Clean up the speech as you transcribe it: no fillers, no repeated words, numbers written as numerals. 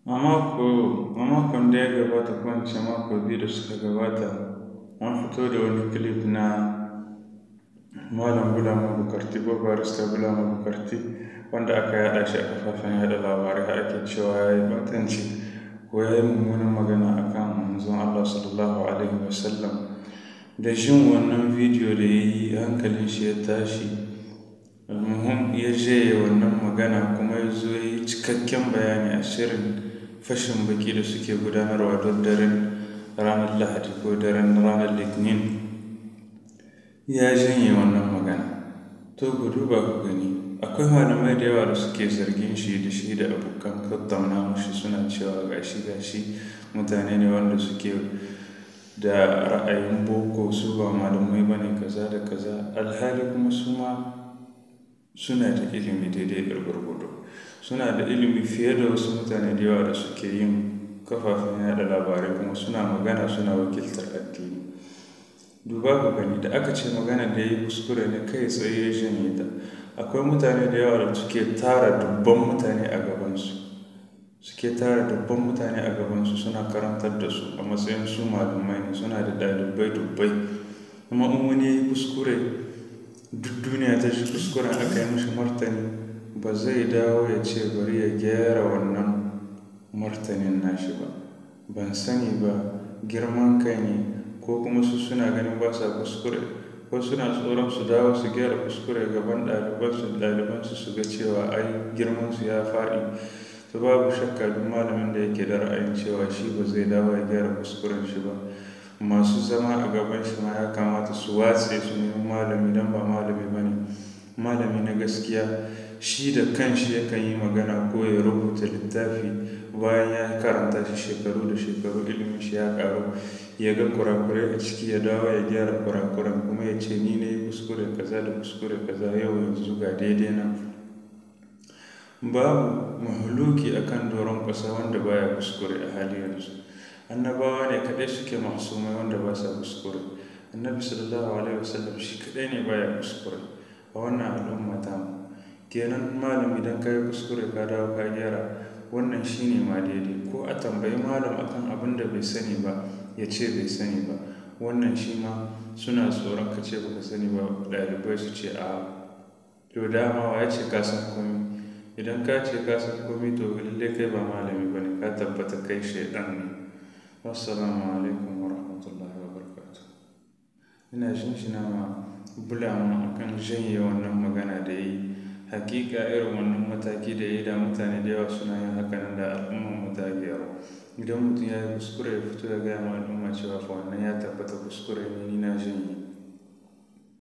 A makon da ya gabata, ko in ce mako 2 da suka gabata, an fito da wani clip na Malam Bulama Bukarti ko Barista Bulama Bukarti, wanda aka yaɗa shi a kafafen yaɗa labarai, har ake cewa ya yi ɓatanci ko ya yi mummunan magana a kan Manzon Allah Sallallahu Alaihi Wasallam. Da jin wannan bidiyo da ya yi, hankalin shi ya tashi. Almuhim, ya janye wannan magana kuma ya zo ya yi cikakken bayani a shirin fashin baki da suke gudanarwa don daren ranar Lahadi ko daren ranar Litinin. Ya janye wannan magana. To, ku duba ku gani, akwai malamai da yawa da suke zargin shi da shi da abokan tattaunawar shi, suna cewa gashi gashi mutane ne wanda suke da ra'ayin boko, su ba malamai ba ne, kaza da kaza. Alhali kuma su ma suna da ilimi daidai gwargwado. Suna da ilimi fiye da wasu mutane da yawa da suke yin kafafen yaɗa labarai kuma suna magana, suna wakiltar addini. Duba ku gani, da aka ce magana da ya yi kuskure ne, kai tsaye ya janye ta. Akwai mutane da yawa da suke tara dubban mutane a gabansu. Suke tara dubban mutane a gabansu suna karantar da su a matsayin su malamai ne, suna da ɗalibai dubbai. Kuma in wani ya yi kuskure, duk duniya ta ji kuskuren, aka yi mashi martani, ba zai dawo ya ce bari ya gyara wannan martanin nashi ba. Ban sani ba, girman kai ne ko kuma su suna ganin ba sa kuskure, ko suna tsoron su dawo su gyara kuskure gaban ɗalibansu, ɗalibansu su ga cewa ai girmansu ya faɗi. To, babu shakka duk malamin da yake da ra'ayin cewa shi ba zai dawo ya gyara kuskuren shi ba, masu zama a gaban shi ma ya kamata su watse su nemi malami, don ba malami ba ne. Malami na gaskiya shi da kanshi yakan yi magana ko ya rubuta littafi, bayan ya karanta shi shekaru da shekaru, ilimin shi ya ƙaru, ya ga kurakurai a ciki, ya dawo ya gyara kurakuran kuma ya ce ni na yi kuskure kaza da kuskure kaza, yau yanzu ga daidai na. Babu mahaluki a kan doron ƙasa wanda baya kuskure a hali yanzu. Annabawa ne kaɗai suke masumai wanda ba sa kuskure. Annabi Sallallahu Alaihi Wasallam shi kaɗai ne baya kuskure a wannan al'umma tamu. Kenan malam, idan ka yi kuskure ka dawo ka gyara, wannan shi ne ma daidai. Ko a tambayi malam akan abin da bai sani ba, ya ce bai sani ba. Wannan shi ma suna tsoron ka ce ba ka sani ba, ɗalibai su ce a'a. To, dama wa ya ce ka san kome? Idan ka ce ka san kome, to lallai kai ba malami ba ne, ka tabbata kai shaiɗan ne. Wassalamu alaikum wa rahmatullahi wa barakatuh. Ina shinshina ma Bulama akan janye wannan magana da ya yi. Hakika irin wannan mataki da ya yi, da mutane da yawa suna yin haka nan, da al'ummar mu ta gyaru. Idan mutum ya yi kuskure, ya fito ya gaya ma al'umma cewa fa wannan ya tabbata kuskure ne, ni na janye.